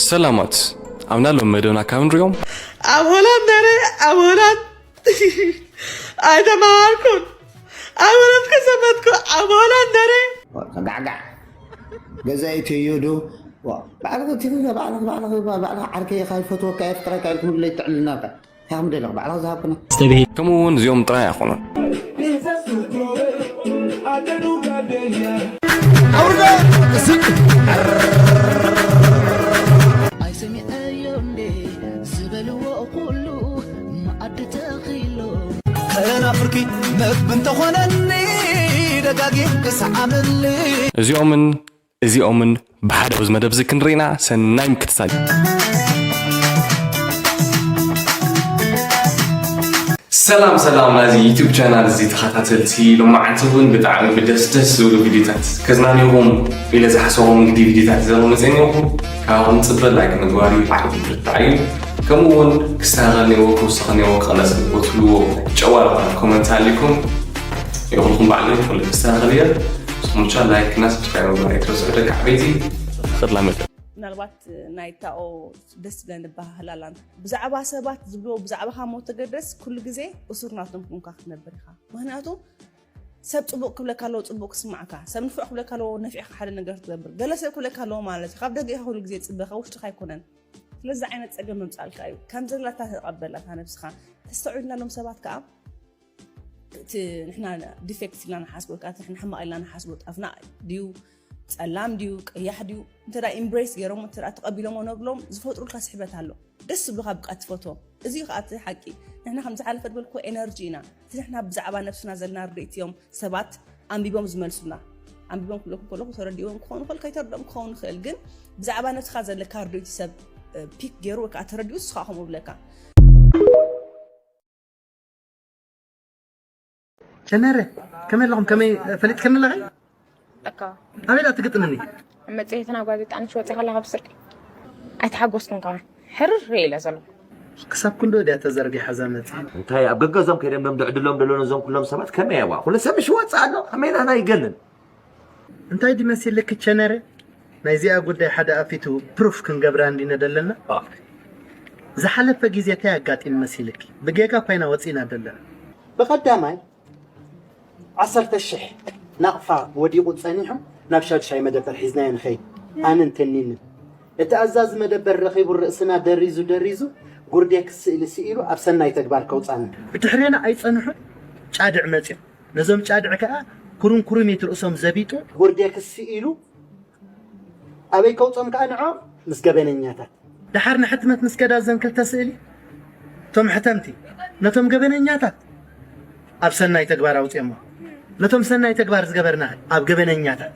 ሰላማት ኣብና ሎም መደብና ካብ ንሪኦም ኣብ ሆላንድ ነረ ኣብ ሆላንድ ኣይተማሃርኩን ኣብ ሆላንድ ከሰመትኩ ኣብ ሆላንድ ነረ ጋዕጋዕ ገዛኢ ትዩ ዶ ባዕልኺ ትዩ ባዕልኺ ባዕልኺ ባዕልኺ ዓርከይ ኢኻ ይፈትወካ የፍቅረካ ኢልኩም ለይትዕልናካ ከም ደለኽ ባዕልኺ ዝሃብኩና ከምኡ እውን እዚኦም ጥራይ ኣይኮኑን። ኣይሰሚዐዮ እንዴ ዝበልዎ ኩሉ መኣዲ ተኺሎ ከናፍርኪ መግቢ እንተኾነኒ ደጋጊም ክሰዓመኒ እዚኦምን እዚኦምን ብሓደ ኣብዚ መደብ እዚ ክንርኢና ሰናይ ምክትታል። ሰላም ሰላም ናዚ ዩቱብ ቻናል እዚ ተኸታተልቲ ሎማዓንቲ እውን ብጣዕሚ ብደስ ደስ ዝብሉ ቪዲዮታት ከዝናንኹም ኢለ ዝሓሰቦም እንግዲ ቪዲዮታት ዘመመፀኒኹም ካብኹም ፅበ ላይክ ምግባር እዩ ዓብዲ ብርታዕ እዩ። ከምኡ እውን ክስተኻኸል ነይዎ ክውስኽ ነይዎ ክቐነስ ነይዎ ትብልዎ ጨዋ ዝኾነ ኮመንት ኣሊኩም ይኹልኩም ባዕለይ ኩሉ ክስተኻኸል እየ። ንስኹም ብቻ ላይክ እና ሰብስክራይብ ምግባር ኣይትረስዑ ደቂ ዓበይቲ። ተኸላ መጠን ምናልባት ናይ ታኦ ደስ ዝብለን ዝበሃህላላን ብዛዕባ ሰባት ዝብልዎ ብዛዕባኻ ሞ ተገደስ ኩሉ ግዜ እሱር ናቶም ኮንካ ክትነብር ኢኻ። ምክንያቱ ሰብ ፅቡቅ ክብለካ ኣለዎ ፅቡቅ ክስማዕካ፣ ሰብ ንፉዕ ክብለካ ኣለዎ ነፊዕካ ሓደ ነገር ትገብር። ገለ ሰብ ክብለካ ኣለዎ ማለት እዩ ካብ ደገ ኢኻ ኩሉ ግዜ ፅበ ካብ ውሽጥካ ኣይኮነን። ስለዚ ዓይነት ፀገም መምፃልካ እዩ። ከም ዘላታ ተቐበላታ ነብስኻ። ተስተውዒልና ሎም ሰባት ከዓ እቲ ንሕና ዲፌክት ኢልና ንሓስቦ ወይ ከዓ እቲ ንሕና ሕማቕ ኢልና ንሓስቦ ጣፍና ድዩ ጸላም ድዩ ቀያሕ ድዩ እንተ ኢምብሬስ ገይሮሞ እንተ ተቐቢሎሞ ነብሎም ዝፈጥሩልካ ስሕበት ኣሎ። ደስ ዝብሉኻ ብቃ ትፈትዎም። እዚ እዩ ከዓ እቲ ሓቂ። ንሕና ከም ዝሓለፈ ዝበልኩዎ ኤነርጂ ኢና። እቲ ንሕና ብዛዕባ ነብስና ዘለና ርድኢት እዮም ሰባት ኣንቢቦም ዝመልሱልና። ኣንቢቦም ክብለኩም ከለኹ ተረዲእዎም ክኸውን ይኽእል ከይተረድኦም ክኸውን ይኽእል ግን ብዛዕባ ነብስኻ ዘለካ ርድኢት ሰብ ፒክ ገይሩ ወይ ከዓ ተረዲኡ ንስኻ ከምኡ ብለካ። ቸነረ ከመይ ኣለኹም ከመይ ፈሊጥክኒ ኣለኺ እካ ኣበይ ዳ ትግጥምኒ መጽሔትና ጋዜጣ ንሽ ወፂ ከለካ ብስርቂ ኣይተሓጎስኩን ከማን ሕርር ኢለ ዘለኹ ክሳብ ክንዶ ድያ ተዘርጊሓ እዛ መጽሔት እንታይ ኣብ ገገዞም ከይደም ደምድዕድሎም ደሎ ነዞም ኩሎም ሰባት ከመይ ኣዋ ኩሉ ሰብ ምሽ ወፅእ ኣሎ ከመይ ናና ይገልን እንታይ ድዩ መሲልኪ ቸነረ ናይዚኣ ጉዳይ ሓደ ኣፊቱ ፕሩፍ ክንገብራ እንዲነ ደለና ዝሓለፈ ግዜ እንታይ ኣጋጢም መሲልኪ ብጌጋ ኮይና ወፂና ደለና ብቐዳማይ ዓሰርተ ሽሕ ናቕፋ ወዲቑ ጸኒሑ ናብ ሻድሻይ መደበር ሒዝናዮ ንኸይድ ኣነን ተኒንን እቲ ኣዛዚ መደበር ረኺቡ ርእስና ደሪዙ ደሪዙ ጉርዴክስ ስእሊ ስኢሉ ኣብ ሰናይ ተግባር ከውጻና ብድሕሬና ኣይጸንሑን ጫድዕ መጺኡ ነዞም ጫድዕ ከኣ ኩሩምኩሩሚት ርእሶም ዘቢጡ ጉርዴክስ ስኢሉ ኣበይ ከውጾም ከኣ ንዖ ምስ ገበነኛታት ደሓር ንሕትመት ምስ ከዳ ዘን ክልተ ስእሊ እቶም ሕተምቲ ነቶም ገበነኛታት ኣብ ሰናይ ተግባር ኣውፅኦሞ ነቶም ሰናይ ተግባር ዝገበርና ኣብ ገበነኛታት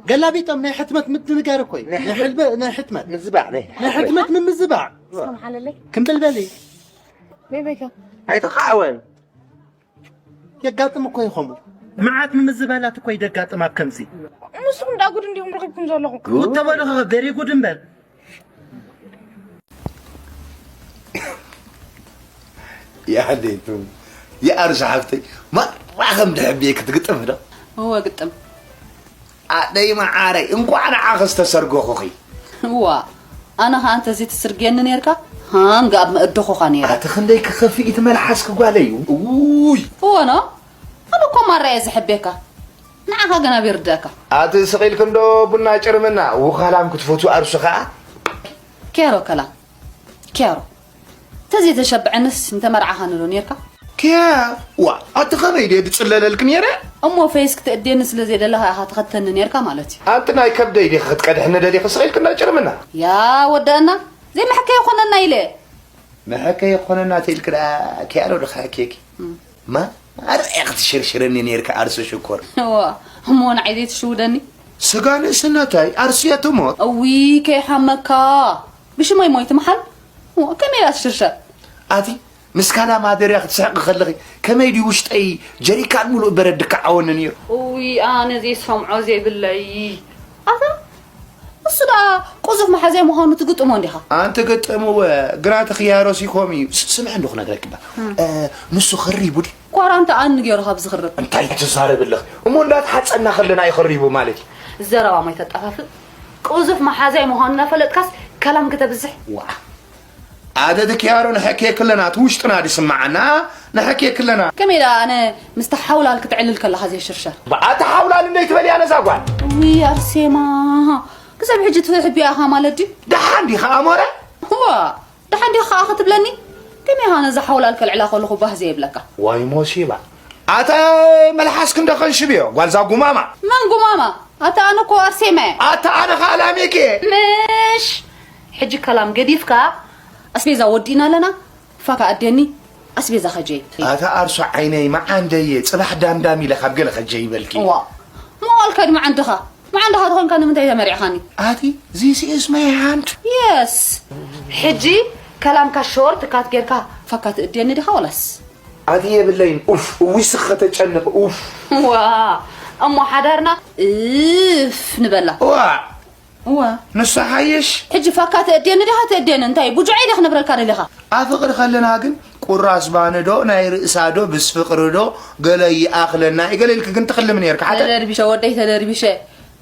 ገላቢጦም ናይ ሕትመት ምድንጋር እኮ እዩ ናይ ሕልበ ናይ ሕትመት ምዝባዕ ናይ ናይ ሕትመት ምምዝባዕ እስከም ሓለለይ ክምብል በሊ ቤበይካ ኣይተኻዕወን የጋጥም እኮ ይኸሙ መዓት ምምዝባላት እኮ ይደጋጥም ኣብ ከምዚ ንስኹም ዳ ጉድ እንዲኹም ረኺብኩም ዘለኹም ጉድ ተበልኸ ቬሪ ጉድ እምበር ያዴቱ የኣርሽ ሓፍተይ ማራ ከም ድሕብየ ክትግጥም ዶ እወ ግጥም ኣደይ መዓረይ እንኳዕ ንዓኺ ዝተሰርገኹኺ እዋ ኣነ ኸዓ እንተዘይትስርግየኒ ነይርካ ሃንግ ኣብ መእደኹኻ ነይረ ኣቲ ክንደይ ክኸፍእ እቲ መልሓስኪ ጓለይ ውይ እወ ኖ ኣነ እኮ ማራ እየ ዝሕብየካ ንዓኻ ግን ኣበይ ርድኣካ ኣቲ ስቕ ኢልኪ እንዶ ቡና ጭርምና ውኻላም ክትፈትዊ ኣርሱ ኸዓ ኬሮ ከላም ኬሮ ተዘይተሸብዐንስ ምተመርዓኻኒ ዶ ኔርካ? ኪያ ዋ ኣቲ ኸመይ ድየ ድጽለለልኪ ኔረ? እሞ ፈይስ ክትእድየኒ ስለ ዘይደለኻ ኢኻ ትኸተኒ ኔርካ ማለት እዩ። ኣንቲ ናይ ከብደይ ዲኺ ክትቀድሕኒ ደሊኺ ስቕ ኢልኪ እንዳጨርምና። ያ ወደአና ዘይመሐከ ይኾነና ኢለ። መሐከ ይኾነና ተይልኪ ደኣ ኪያ ዶ ድኻ ኬኪ? ማ ኣርያ ክትሽርሽረኒ ኔርካ ኣርሱ ሽኮር። ዋ እሞ ንዓይ ዘይትሽውደኒ? ስጋ ንእስነታይ ኣርሱ እያ ትሞት። እዊ ከይሓመካ ብሽመይ ሞይት መሓል ከመይ እያ ትሽርሸር? ኣቲ ምስ ካላ ማደርያ ክትስሕቂ ከለኺ ከመይ ድዩ ውሽጠይ ጀሪካን ሙሉእ በረድ ድከዓወኒ ነይሩ። እውይ ኣነ ዘይሰምዖ ዘይብለይ ኣታ እሱ ደኣ ቁዙፍ መሓዛይ ምዃኑ ትግጥሞ እንዲኻ። ኣንቲ ግጥምወ ግራ ተኽያሮሲ ኮም እዩ። ስምዒ እንዶ ክነግረኪ እባ ንሱ ኸሪቡ ድዩ? ኳራንታ ኣኒ ገይሩ ካብ ዝኽርብ። እንታይ ትዛረቢ ኣለኺ እሞ እንዳተሓጸና ከለና እዩ ኸሪቡ ማለት እዩ። ዘረባ ማይ ተጣፋፍእ ቁዙፍ መሓዛይ ምዃኑ እናፈለጥካስ ከላም ከተብዝሕ። ዋ፣ ኣደ ድክያሮ ንሐኬ ክለና ትውሽጥና ድስማዓና። ንሐኬ ክለና ከመይ ደኣ ኣነ ምስቲ ሓውላል ክትዕልል ከለኻ ዘይሽርሸር። ኣታ ሓውላል እንደይ ትበልያ ነዛ ጓል። ውይ ኣርሴማ፣ ክሳብ ሕጂ ትሕብያ ኢኻ ማለት ድዩ? ደሓን ዲኻ ኣሞረ? ዋ፣ ደሓን ዲኻ ከዓ ክትብለኒ? ከመይ ኢኻ ነዛ ሓውላል ከልዕላ ከለኹ ባህ ዘየብለካ? ዋይ ሞሲባ። ኣታ መልሓስኪ እንዶ ከንሽብዮ ጓልዛ ጉማማ። መን ጉማማ? ኣታ ኣነ እኮ ኣርሴማ እየ። ኣታ ኣነ ከዓ ላሜክ እየ። ምሽ ሕጂ ከላም ገዲፍካ ኣስቤዛ ወዲእና ኣለና። ፋካ ኣዴኒ ኣስቤዛ ከጀይ። ኣታ ኣርሶ ዓይነይ መዓንደየ ጽባሕ ዳምዳም ኢለ ካብ ገለ ከጀይ ይበልኪ። ዋ መዋልካ ድማ ዓንድኻ መዓንድኻ ተኾንካ ንምንታይ ተመሪዕኻኒ? ኣቲ this is my hand። የስ ሕጂ ከላምካ ሾርት ካት ጌርካ ፋካ ትእድየኒ ዲኻ ወላስ? ኣቲ የብለይን ኡፍ እዊስ ከተጨንቕ ኡፍ። ዋ እሞ ሓዳርና እፍ ንበላ። ዋ እዋ ንሱ ሓይሽ። ሕጂ ፋካ ትእድየኒ ዲኻ ትእድየኒ እንታይ ቡጁዐይ ዲኻ ክነብረልካ ደሊኻ? ኣፍቕር ከለና ግን ቁራስ ባኒ ዶ ናይ ርእሳ ዶ ብስ ፍቕሪ ዶ ገለ ይኣኽለና እዩ ገለ ኢልኪ ግን ትኽልሚ ነይርኪ ሓተ። ተደርቢሸ ወደይ ተደርቢሸ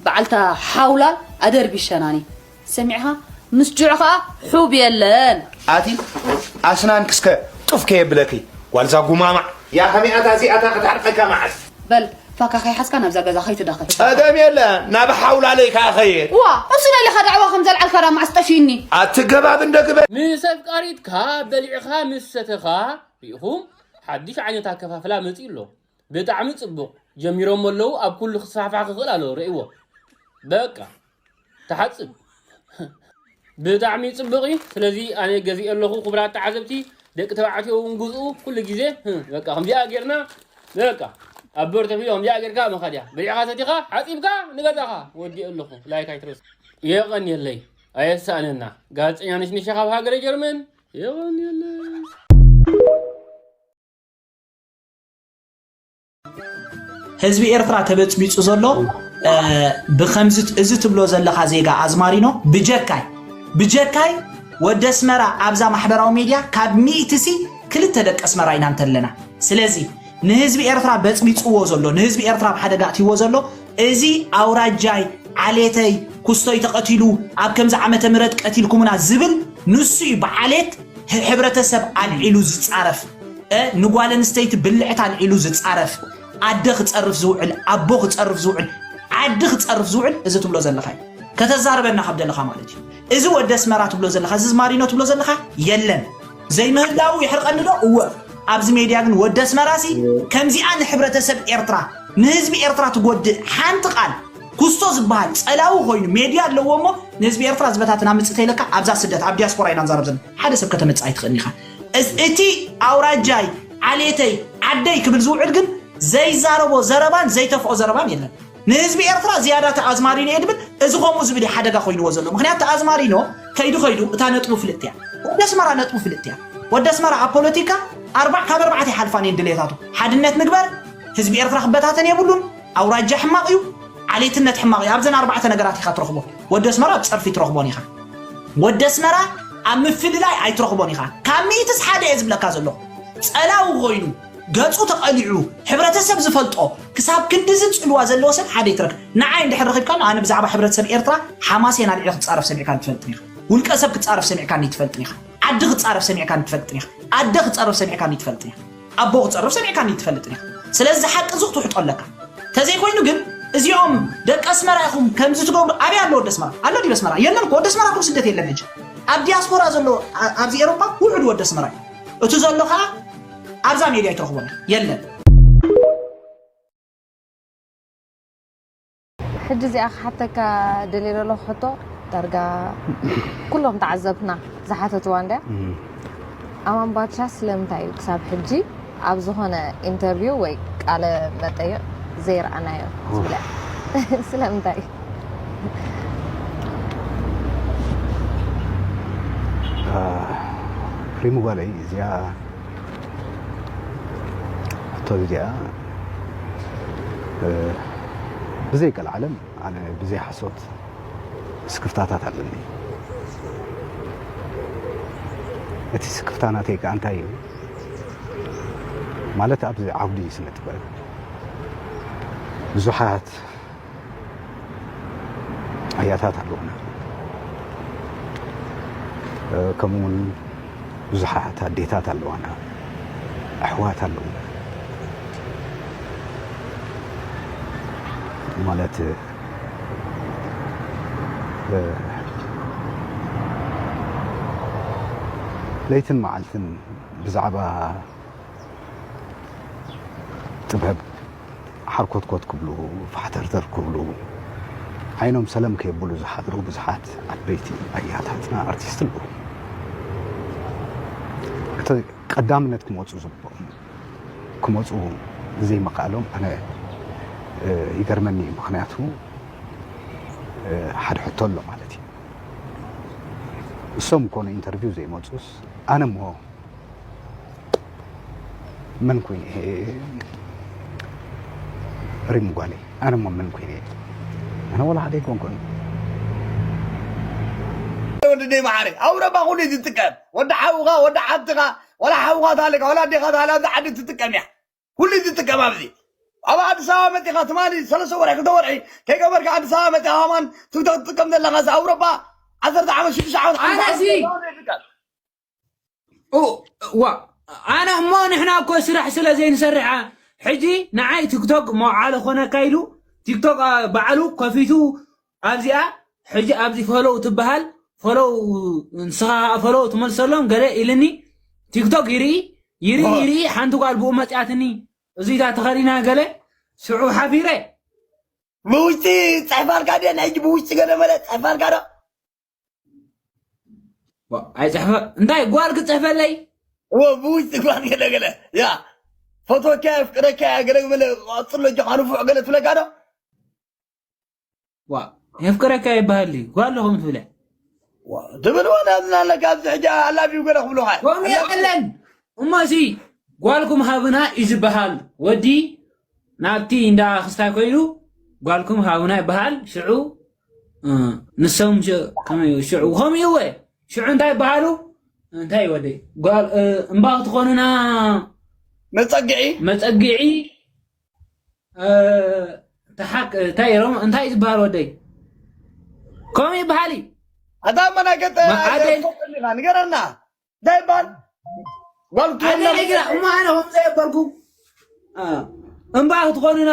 በዓልታ ሓውላል ኣደርቢሸናኒ። ሰሚዕኻ? ምስ ጅዑ ኸኣ ሑብ የለን። ኣቲ ኣስናንኪ እስከ ጡፍ ከየብለኪ ጓልዛ ጉማማዕ። ያ ከመይ ኣታ እዚኣታ ክትዓርቀካ መዓስ? በል ፋካ ከይሓዝካ ናብዛ ገዛ ከይትዳኸል። ጸገም የለን ናብ ሓውላለይ ከኣ ኸይድ። ዋ እሱ ነሊኻ ዳዕዋ ከም ዘልዓልካ ዳ መዓስ ጠፊእኒ። ኣትገባብ እንደ ግበር። ምስ ኣፍቃሪትካ በሊዕኻ ምስ ሰተኻ ርኢኹም ሓድሽ ዓይነት ኣከፋፍላ መጺኡ ኣሎ። ብጣዕሚ ጽቡቕ ጀሚሮሞ ኣለዉ ኣብ ኩሉ ክስፋሕፋሕ ክኽእል ኣለዎ ርእይዎ በቃ ተሓጽብ ብጣዕሚ ጽቡቕ እዩ ስለዚ ኣነ ገዚኤ ኣለኹ ክቡራት ተዓዘብቲ ደቂ ተባዕትዮ እውን ግዝኡ ኩሉ ግዜ በቃ ከምዚኣ ጌርና በቃ ኣብ በር ተፊሉ ከምዚኣ ጌርካ መኻድያ በሊዕኻ ሰቲኻ ሓጺብካ ንገዛኻ ወዲኤ ኣለኹ ላይክ ኣይትረስ የቐንየለይ ኣየሳእነና ጋዜጠኛ ነሽነሻ ካብ ሃገረ ጀርመን የቐንየለይ ህዝቢ ኤርትራ ተበጽቢጹ ዘሎ ብከምዚ እዚ ትብሎ ዘለኻ ዜጋ ኣዝማሪኖ ብጀካይ ብጀካይ ወዲ ኣስመራ ኣብዛ ማሕበራዊ ሜድያ ካብ ሚእቲ ሲ ክልተ ደቂ ኣስመራ ኢና እንተለና ስለዚ ንህዝቢ ኤርትራ በጽቢጽዎ ዘሎ ንህዝቢ ኤርትራ ኣብ ሓደጋ ኣትይዎ ዘሎ እዚ ኣውራጃይ ዓሌተይ ኩስቶይ ተቐቲሉ ኣብ ከምዚ ዓመተ ምህረት ቀቲልኩምና ዝብል ንሱ እዩ ብዓሌት ሕብረተሰብ ኣልዒሉ ዝጻረፍ ንጓል ኣንስተይቲ ብልዕቲ ኣልዒሉ ዝጻረፍ ኣደ ክጸርፍ ዝውዕል ኣቦ ክጸርፍ ዝውዕል ዓዲ ክጸርፍ ዝውዕል እዚ ትብሎ ዘለኻ እዩ ከተዛርበና ካብ ደለኻ ማለት እዩ እዚ ወዲ ኣስመራ ትብሎ ዘለኻ እዚ ማሪኖ ትብሎ ዘለኻ የለን ዘይምህላዉ የሕርቐኒ ዶ እወ ኣብዚ ሜድያ ግን ወዲ ኣስመራሲ ከምዚኣ ንሕብረተሰብ ኤርትራ ንህዝቢ ኤርትራ ትጎድእ ሓንቲ ቃል ኩስቶ ዝበሃል ጸላዊ ኮይኑ ሜድያ ኣለዎ እሞ ንህዝቢ ኤርትራ ዝበታትን ኣምጽእ ተይለካ ኣብዛ ስደት ኣብ ዲያስፖራ ኢና ንዛረብ ዘለና ሓደ ሰብ ከተመጽእ ኣይትኽእልን ኢኻ እቲ ኣውራጃይ ዓሌተይ ዓደይ ክብል ዝውዕል ግን ዘይዛረቦ ዘረባን ዘይተፍኦ ዘረባን የለን ንህዝቢ ኤርትራ ዝያዳ ተኣዝማሪኖ እየ ድብል እዚ ከምኡ ዝብል እዩ ሓደጋ ኮይንዎ ዘሎ ምክንያት ተኣዝማሪኖ ከይዱ ከይዱ እታ ነጥቡ ፍልጥቲ እያ ወዲ ኣስመራ ነጥቡ ፍልጥቲ እያ ወዲ ኣስመራ ኣብ ፖለቲካ ኣርባዕ ካብ ኣርባዕተ ይሓልፋን እየን ድሌታቱ ሓድነት ንግበር ህዝቢ ኤርትራ ክበታተን የብሉን ኣውራጃ ሕማቕ እዩ ዓሌትነት ሕማቕ እዩ ኣብዘን ኣርባዕተ ነገራት ኢኻ ትረኽቦ ወዲ ኣስመራ ኣብ ጸርፊ ትረኽቦን ኢኻ ወዲ ኣስመራ ኣብ ምፍልላይ ኣይትረኽቦን ኢኻ ካብ ሚእትስ ሓደ እየ ዝብለካ ዘለኹ ጸላዊ ኮይኑ ገጹ ተቐሊዑ ሕብረተሰብ ዝፈልጦ ክሳብ ክንድዚ ጽልዋ ዘለዎ ሰብ ሓደ ይትረክ ንዓይ እንድሕር ረኺብካ ኣነ ብዛዕባ ሕብረተሰብ ኤርትራ ሓማሴን ኣልዒለ ክጻረፍ ሰሚዕካኒ ትፈልጥን ኢኻ ውልቀ ሰብ ክጻረፍ ሰሚዕካኒ ትፈልጥን ኢኻ ዓዲ ክጻረፍ ሰሚዕካኒ ትፈልጥን ኢኻ ኣደ ክጻረፍ ሰሚዕካኒ ትፈልጥን ኢኻ ኣቦ ክጸርፍ ሰሚዕካኒ ትፈልጥን ኢኻ ስለዚ ሓቂ ዙቕ ትውሕጦ ኣለካ ተዘይኮይኑ ግን እዚኦም ደቂ ኣስመራ ኢኹም ከምዚ ትገብሩ ኣበይ ኣሎ ወዲ ኣስመራ ኣሎ ዲብ ኣስመራ የለን እኮ ወዲ ኣስመራ እኮ ስደት የለን ሕጂ ኣብ ዲያስፖራ ዘሎ ኣብዚ ኤሮፓ ውሑድ ወዲ ኣስመራ እዩ እቲ ዘሎ ከዓ ኣብዛ ሜድያ ኣይትረኽቦን የለን ሕጂ እዚኣ ክሓተካ ደልየ ዘለኹ ሕቶ ዳርጋ ኩሎም ተዓዘብትና ዝሓተትዋ እንድያ ኣማን ባድሻ ስለምንታይ እዩ ክሳብ ሕጂ ኣብ ዝኾነ ኢንተርቪው ወይ ቃለ መጠይቕ ዘይረኣናዮ ትብላ ስለምንታይ ሪሙ ጓለይ እዚኣ ሕቶ እዚኣ ብዘይ ቀልዓለም ኣነ ብዘይ ሓሶት ስክፍታታት ኣለኒ እቲ ስክፍታ ናተይ ከዓ እንታይ እዩ ማለት ኣብዚ ዓውዲ ስነ ጥበብ ብዙሓት ኣያታት ኣለዉና ከምኡ እውን ብዙሓት ኣዴታት ኣለዋና፣ ኣሕዋት ኣለዉ። ማለት ለይትን መዓልትን ብዛዕባ ጥበብ ሓርኮትኮት ክብሉ፣ ፋሕተርተር ክብሉ፣ ዓይኖም ሰለም ከየብሉ ዝሓድሩ ብዙሓት ዓበይቲ ኣያታትና ኣርቲስት ኣለዉ። እቲ ቀዳምነት ክመፁ ዝግብኦም ክመፁ ዘይምኽኣሎም ኣነ ይገርመኒ። ምኽንያቱ ሓደ ሕቶ ኣሎ ማለት እዩ። እሶም እኮ ንኢንተርቪው ዘይመፁስ ኣነ እሞ መን ኮይነ እየ? ሪም ጓለይ፣ ኣነ እሞ መን ኮይነ እየ? ኣነ ወላ ሓደ ኣይኮንኩን። ወዲ ደይ መዓረ ኣውሮፓ ኩሉ እዩ ዝጥቀም። ወዲ ሓውኻ ወዲ ሓትኻ ወላ ሓውኻ ታለካ ወላ ኣዴኻ ታለ ኣብዚ ዓዲ ትጥቀም እያ። ኩሉ እዩ ዝጥቀም ኣብዚ ኣብ ኣዲስ ኣበባ መፂኻ ትማሊ ሰለስተ ወርሒ ክልተ ወርሒ ከይገበርካ ኣዲስ ኣበባ መፂኻ ከማን ትክቶክ ትጥቀም ዘለኻ ኣውሮፓ ዓሰርተ ዓመት ሽዱሽተ ዓመት ሓምሳ ዓመት ኣነሲ ዘለዋ ዘይትጥቀም። ዋ ኣነ እሞ ንሕና እኮ ስራሕ ስለ ዘይንሰርሕ ሕጂ ንዓይ ቲክቶክ መውዓሊ ኮነካ ኢሉ ቲክቶክ ባዕሉ ከፊቱ ኣብዚኣ ሕጂ ኣብዚ ፈሎው ትበሃል ፈሎው ንስኻ ፈሎው ትመልሰሎም ገለ ኢልኒ ቲክቶክ ይርኢ ይርኢ ይርኢ ሓንቲ ጓል ብኡ መፅኣትኒ እዚታ ተኸዲና ገለ ሽዑ ሓፊረ ብውሽጢ ፅሕፋልካ ድየ ንሕጂ ብውሽጢ ገለ መለ ፅሕፋልካ ዶ ኣይፅሕፈ እንታይ ጓል ክፅሕፈለይ እዎ ብውሽጢ ጓል ገለ ገለ ያ ፈትወካ የፍቅረካ ገለ መለ ቀፅሎ ጆኻ ንፉዕ ገለ ትብለካ ዶ ዋ የፍቅረካ ይበሃል ጓል ለኹም ትብለ ትብል ወላ ዝናለካ ኣብዚ ሕጂ ኣላቢው ገለ ክብሉኻ ከምኡ የለን እሞ እዚ ጓልኩም ሃብና እዩ ዝበሃል ወዲ ናብቲ እንዳ ክስታይ ኮይኑ ጓልኩም ሃብና ይበሃል ሽዑ ንሶም ሽዑ ከምኡ እወ ሽዑ እንታይ ይበሃሉ እንታይ ወደይ ጓል እምባ ክትኾኑና መፀግዒ መፀግዒ ተሓክ እንታይ ሮም እንታይ ዝበሃል ወደይ ከምኡ ይበሃል እዩ ኣታ መናገጠ መዓደይ ንገረና እንታይ ይበሃል ጓል ኣነ እሞ ኣነ ከም ዘየበልኩ እምባ ክትኾኑና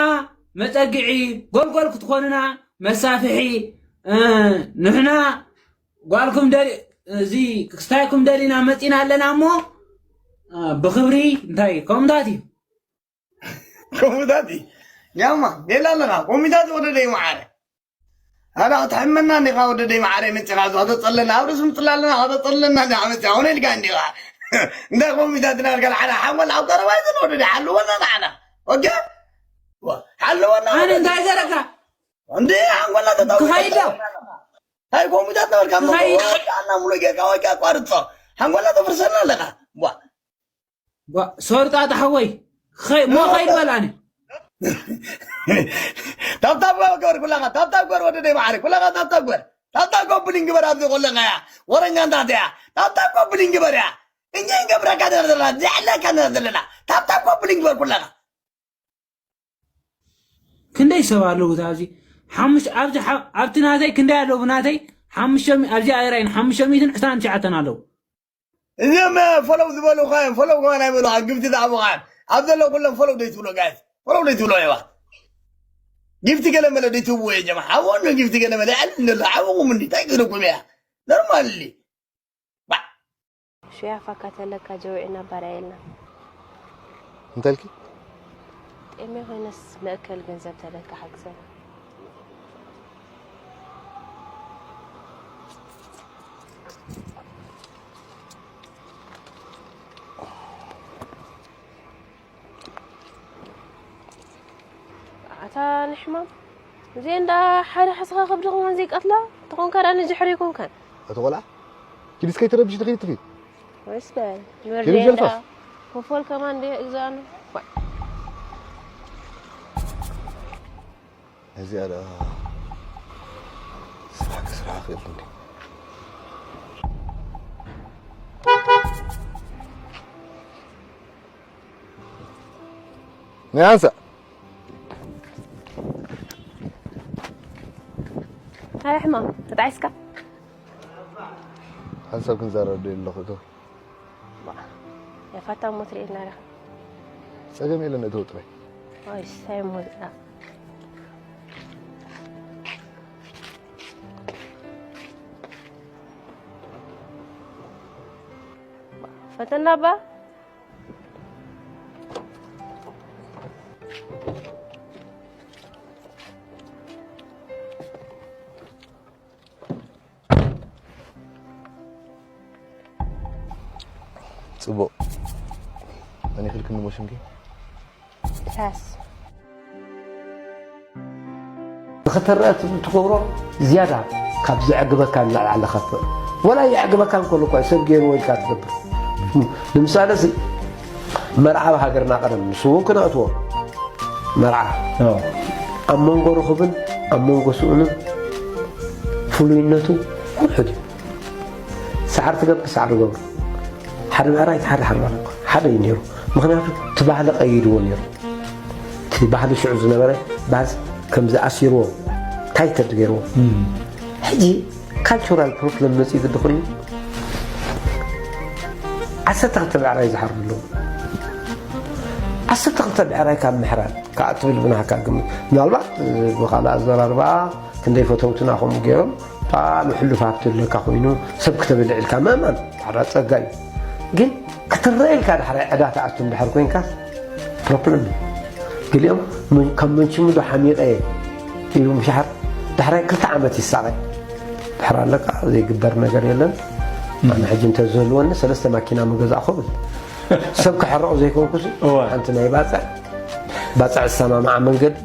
መፀግዒ ጎልጎል ክትኾኑና መሳፍሒ ንሕና ጓልኩም ደሊ እዚ ክስታይኩም ደሊና መፂና ኣለና እሞ ብክብሪ እንታይ ከምታት እዩ ከምኡታት እዩ ያማ ሌላ ኣለና ኮሚታት ወደ ደይ መዓረ ኣዳ ክትሕመና እንዲኻ ወደ ደይ መዓረ መፂኻ እዚ ከተፀለና ኣብ ርእሲ ምፅላ ኣለና ከተፀለና እንዲኻ መፂኻ ሆነ ኢልካ እንዲኻ እንታይ ኮሚታት ናልካ ንዓና ሓወል ኣብ ቀረባ ይዘን ወደ ደይ ሓልወና ንዓና ኦኬ ሓልወና ኣነ እንታይ ዘረካ እንዲ ሓንጎልና ተጠው ክኸይድ ዶ እንታይ ኮሚታት ነበርካ ኣና ሙሉ ጌርካ ወይ ኣቋርፆ ሓንጎልና ተፍርሰና ኣለካ ዋ ሶርጣ ጣሓወይ ሞ ኸይድ በላኒ ታብታብ ገበር ኩላኻ ታብታብ ገበር ወደ ደይ ማዕረ ኩላኻ ታብታብ ገበር ታብታብ ኮፕሊን ግበር ኣብዚ ኮለኻ እያ ወረኛ እንታት እያ ታብታብ ኮፕሊን ግበር እያ እኛ ይገብረካ ዘለና ዘለና ዘዕለካ ዘለና ዘለና ታብታብ ኮፕሊን ግበር ኩላኻ ክንደይ ሰብ ኣለዉ ኣብዚ ሓሙሽ ኣብዚ ሓ- ኣብቲ ናተይ ክንደይ ኣለዉ ናተይ ሓሙሽተ ኣብዚ ኣይራይን ሓሙሽተ ሚእትን ዕስራን ትሽዓተን ኣለዉ እዚኦም ፈለው ዝበሉኻ እዮም ፈለው ከማን ኣይበሉኻ ግብቲ ዝኣቡኻ እዮም ኣብ ዘሎ ኩሎም ፈለው ደይ ትብሎ ጋይስ ፈለው ደይ ትብሎ የባ ጊፍቲ ገለ መለ ደይ ትብዎ እየ ጀማ ሓወኑ ጊፍቲ ገለ መለ ይዕልል ዘሎ ሓወኹም እንዲ እንታይ ክብለኩም እያ ኖርማል ሹያፋካ ተለካ ጀውዒና ባርያ የልና እንተልኪ ጤሜ ኮይነስ መእከል ገንዘብ ተለካ ሓግዘና ኣታ ንሕማም እዚኤ እንዳ ሓደ ሓስኻ ከብዲ ከማን ዘይቀትላ ተኾንካ ዳ ንድሕሪ ይኮንካን እቲ ቆልዓ ኪዲስ ከይትረብሽ ትኽእል ትኽእል ወይስ በል ንወርድ ጀልፋስ ኮፎል ከማን እንደ እግዛኑ እዚኣ ደኣ ስራሕ ክስራሕ ክእል እንዲ ናይ ኣንሳ ሃይ ሕማም ተጣዒስካ ሓንሳብ ክንዛረብ ደልየ ኣለኹ፣ እቶ። የፋታ ሞት ርኤና ዲኻ? ጸገም የለን፣ እቶ ጥራይ። ወይ ሳይ ሞት። ፈተና ባ ጽቡቕ። መን ይኽልክኒ ሞ ሽምኪ? ታስ ንኽትረአ ትብል ትገብሮ ዝያዳ ካብ ዘዕግበካ ንላዕሊ ኣለኻ ትኽእል። ወላ የዕግበካ እንከሎ እኳ ሰብ ገይርዎ ኢልካ ትገብር። ንምሳሌ እዚ መርዓ ኣብ ሃገርና ቀደም ንሱ እውን ክነእትዎ መርዓ ኣብ መንጎ ርኹብን ኣብ መንጎ ስኡንን ፍሉይነቱ ውሑድ እዩ። ሳዕሪ ትገብር ሳዕሪ ገብሩ ሓደ ብዕራይ ሓደ ሓርማን እኮ ሓደ እዩ ነይሩ። ምክንያቱ እቲ ባህሊ ቀይድዎ ነይሩ። እቲ ባህሊ ሽዑ ዝነበረ ባህል ከም ዝኣሲርዎ ታይተድ ገይርዎ። ሕጂ ካልቸራል ፕሮብለም መፅኡ ግዲ ኮይኑ ዓሰርተ ክልተ ብዕራይ ዝሓርዱ ኣለዉ። ዓሰርተ ክልተ ብዕራይ ካብ ምሕራድ ከዓ ትብል ብናህካ ግምት ምናልባት ብካልእ ኣዘራርባ ክንደይ ፈተውትና ከምኡ ገይሮም ጣዕሚ ሕሉፍ ሃብቲ ኣለካ ኮይኑ ሰብ ክተበልዕ ኢልካ ምእማን ሓደ ጸጋ እዩ። ግን ክትረአ ኢልካ ዳሕራይ ዕዳ ትኣቱ እንድሕር ኮይንካስ ፕሮብለም እዩ። ገሊኦም ምን- ካብ መንችሙ ዶ ሓሚቐ ኢሉ ምሽሓር ዳሕራይ ክልተ ዓመት ይሳቐ ድሕር ኣለካ ዘይግበር ነገር የለን። ኣነ ሕጂ እንተዝህልወኒ ሰለስተ ማኪና ምገዛእኹ ብል ሰብ ክሕረቑ ዘይኮንኩሲ ሓንቲ ናይ ባፅዕ ባፅዕ ዝሰማምዓ መንገዲ